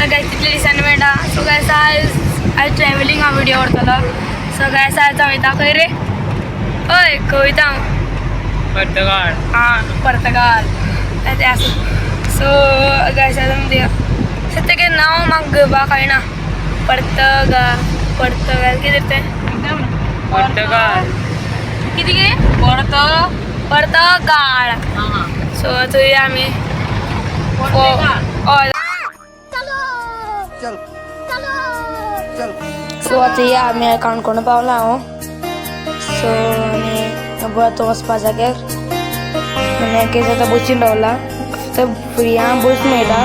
So guys तितले दिसांनी मेळटा. सो गायस आयज आयज ट्रॅव्हलिंग हांव व्हिडिओ करतलो. सो गायस आयज हांव वयता खंय रे? हय खंय वयता हांव? पर्तगाळ. आं पर्तगाळ तें आसूं. सो गायस आतां आमी सो तेगे नांव म्हाका घेवपाक कळना. पर्तगाळ पर्तगाळ कितें तें? पर्तगाळ. कितें गे? परत. पर्तगाळ. सो थंय आमी हय. सो आतां या आमी काणकोण पावला हांव. सो आनी आतां वचपा जाग्यार आनी केस आतां बसीन रावला. थंय फ्रिया बस मेळटा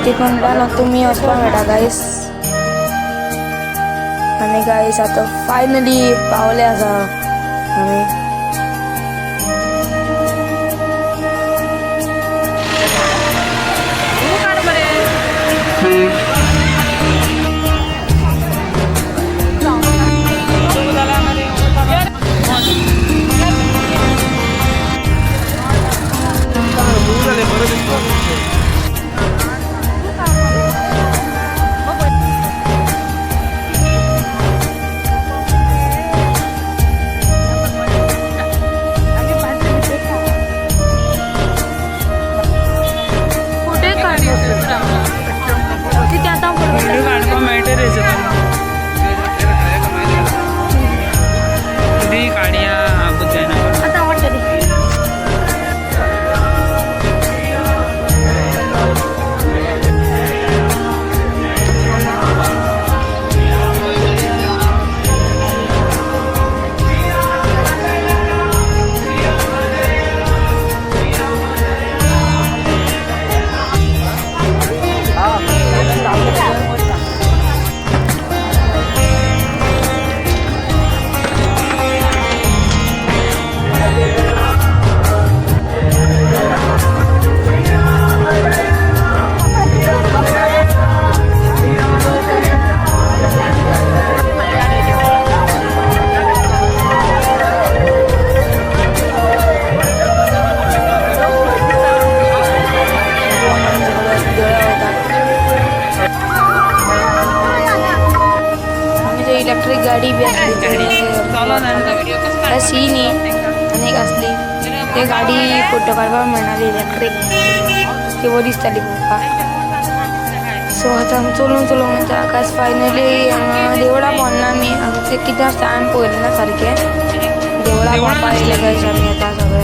तितून तुमी वचपाक मेळटा गायस. आनी गायस आतां फायनली पावले आसा आमी. तिथे आतां फोटो काडपाक मेळटा रे दी काडया बुद्ध. आतां आवडटा ती. आनी थंय इलेक्ट्रीक गाडी बी आसली थंय सी न्ही आनी एक आसली ते गाडी फोटो काडपाक मेळनाली इलेक्ट्रीक ती बरी दिसताली पळोवपाक. सो आतां आमी चलून चलून वयता गायस. फायनली हांगा देवळां पावना आमी. हांगा ते कितें आसता हांवें पळयलें ना सारकें. देवळां पळोवपाक येयले गायस आमी आतां सगळे.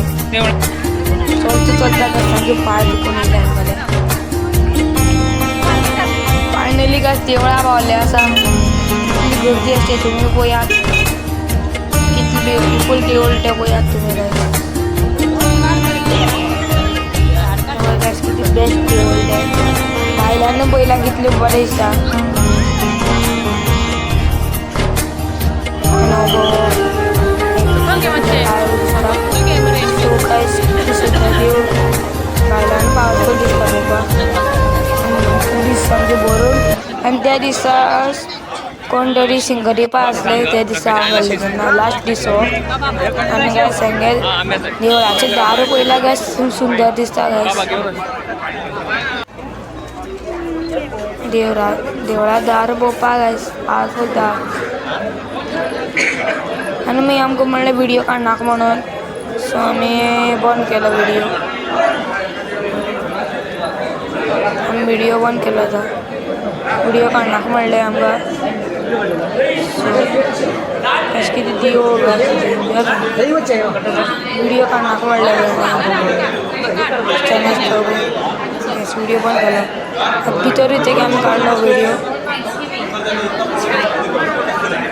चलता चलता सामके पांय दुखून येयले आमगेले. फायनली गायस देवळां पावले आसा. कितली गर्दी आसली तुमी पळयात. कितली ब्युटिफूल देवूळ तें पळयात तुमी गायस. गायस कितली बेस्ट देवूळ तें. भायल्यान पळयल्यार कितलें बरें दिसता. सो गायस कितलें सुंदर देवूळ भायल्यान पावरफूल दिसता पळोवपाक. दीस सामकें भरून. आनी त्या दिसा कोण तरी सिंगर येवपा आसले त्या दिसा हांव गेल्लें तेन्ना लास्ट दीस हो. आनी गायस हेंगे देवळाचें दार पळयल्यार गायस सुंदर दिसता गायस. देवळा देवळा दार पळोवपाक गायस पावरफूल दार. आनी मागीर आमकां म्हणलें व्हिडियो काडनाका म्हणून. सो आमी बंद केलो व्हिडियो. आमी व्हिडियो बंद केलो आतां. व्हिडियो काडनाका म्हणलें आमकां. सो अशें कितें देवूळ व्हिडियो काडनाका म्हणलें व्हिडियो बंद केलो. भितर वयतकीर आमी काडलो व्हिडियो.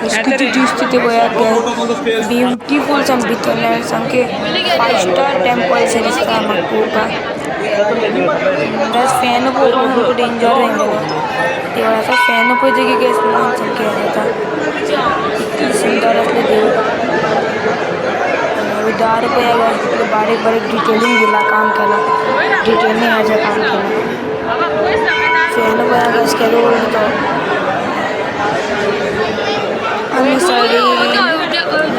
अशें कितें दिसता तें पळयात गायस. ब्युटिफूल सामकें भितरल्यान सामकें फायव स्टार टेम्पल शें दिसता म्हाका पळोवपाक. फॅन पळोवपाक सामको डेंजर तेंगेलो. देवळाचो फॅन पळयतकीर गायस मन सामकें हें जाता. इतलें सुंदर आसलें देवूळ. दार पळया गायस कितलें बारीक बारीक डिटेलिंग दिलां काम केलां. डिटेलिंग हाजें काम केलां. फॅन पळया गायस केदो व्हडलो तो. आनी सायडीन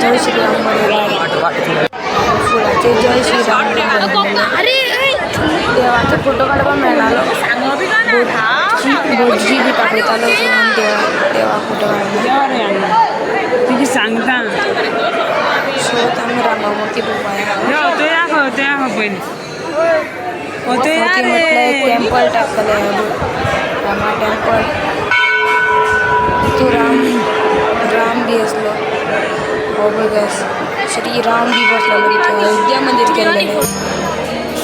जय श्रीराम बरयलां. फुलाचेर जय श्रीराम बरयलेलें. देवाचो फोटो काडपाक मेळनालो. भटजी भटजी बी दाखयतालो देवा देवा फोटो काडून. देवा रे हांगा तुका सांगता. सो आमी रामा मूर्ती पळोवपा या. यो थंय या, खंय थंय या, खंय पयलीं ओ थंय या. मूर्ती म्हटल्यार एक रे टेम्पल टायप जालें, रामा टेम्पल. तितू राम राम बी आसलो. हो पळय गायस, श्री राम बी बसलेलो. तितू अयोध्या मंदीर केल्लेलें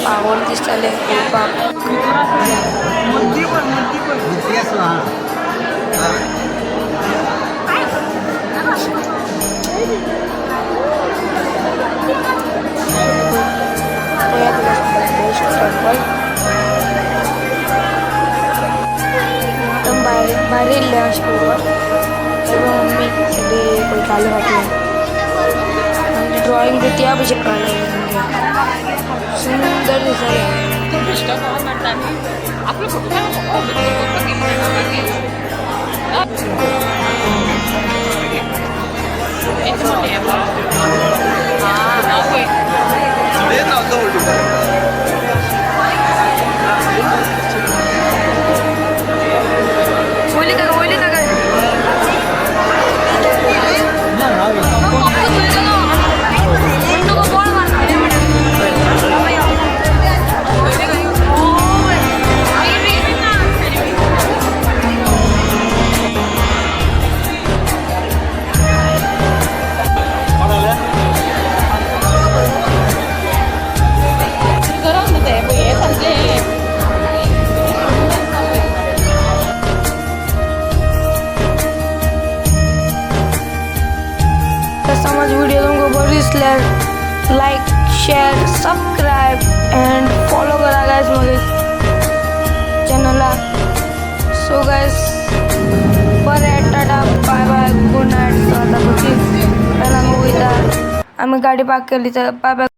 पावर दिसतालें पळोवपाक. मूर्ती पळय, मूर्ती पळय. मूर्ती आसा हां. पळयात बेस्ट टेम्पल. आतां भायर भायर येयल्ले अशें पळोवपाक. तर मम्मी सगळी पळयताले फाटल्यान आनी ड्रॉइंग बी त्या भशेन काडलेलें सामकें सुंदर दिसतालें. वयली काका, वयली काका. तर समज व्हिडिओ तुमकां बरो दिसल्यार like, share, subscribe and follow करा गायज मगे चॅनला. सो गायज, बरें, tata, bye bye, good night. So आतां पहिला आमी वयता, आमी गाडी पार्क केली तर बाय बाय.